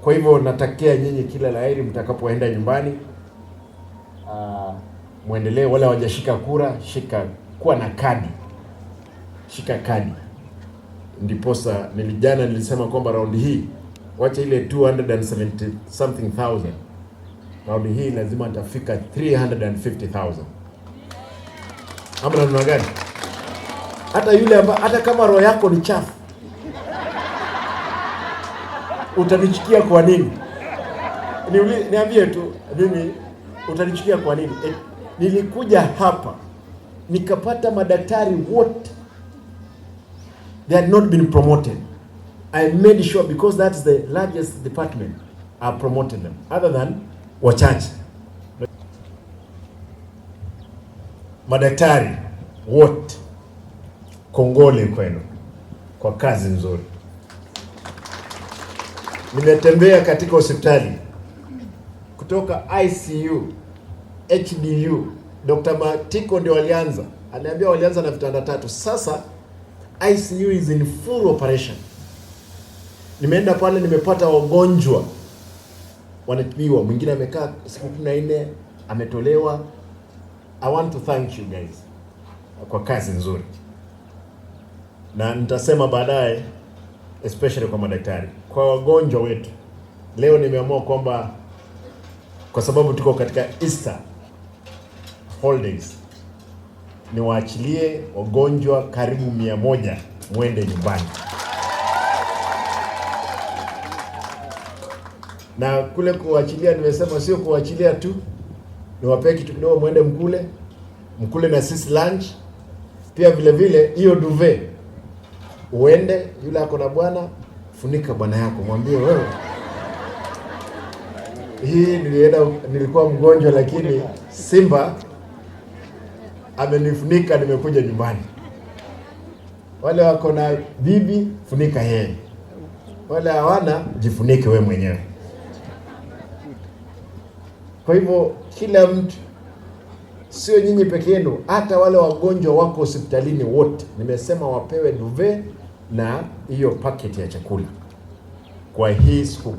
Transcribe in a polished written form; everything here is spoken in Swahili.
Kwa hivyo natakia nyinyi kila laheri mtakapoenda nyumbani. Mwendelee, wale hawajashika kura, shika, kuwa na kadi, shika kadi. Ndiposa nilijana nilisema kwamba raundi hii wacha ile 270 something thousand, raundi hii lazima atafika 350,000. Ama namna gani? Hata yule amba, hata kama roho yako ni chafu utanichukia kwa nini? Niambie tu mimi, utanichukia kwa nini? Nilikuja hapa nikapata madaktari wote, they had not been promoted. I made sure, because that's the largest department, I promoted them other than wachache. Madaktari wote, kongole kwenu kwa kazi nzuri. Nimetembea katika hospitali kutoka ICU, HDU. Dr. Matiko ndio walianza, aliambia walianza na vitanda 3. Sasa ICU is in full operation. Nimeenda pale nimepata wagonjwa wanatibiwa, mwingine amekaa siku 14 ametolewa. I want to thank you guys kwa kazi nzuri, na nitasema baadaye especially kwa madaktari, kwa wagonjwa wetu. Leo nimeamua kwamba kwa sababu tuko katika Easter holidays, niwaachilie wagonjwa karibu 100 muende nyumbani. Na kule kuachilia, nimesema sio kuachilia tu, niwapee kitu kidogo muende mkule, mkule na sisi lunch. Pia vile vile hiyo duvet uende, yule ako na bwana, funika bwana yako, mwambie wewe, hii nilienda, nilikuwa mgonjwa lakini Simba amenifunika, nimekuja nyumbani. Wale wako na bibi, funika yeye, wale hawana, jifunike we mwenyewe. Kwa hivyo kila mtu, sio nyinyi peke yenu, hata wale wagonjwa wako hospitalini wote, nimesema wapewe duvet na hiyo packet ya chakula kwa hii sikukuu.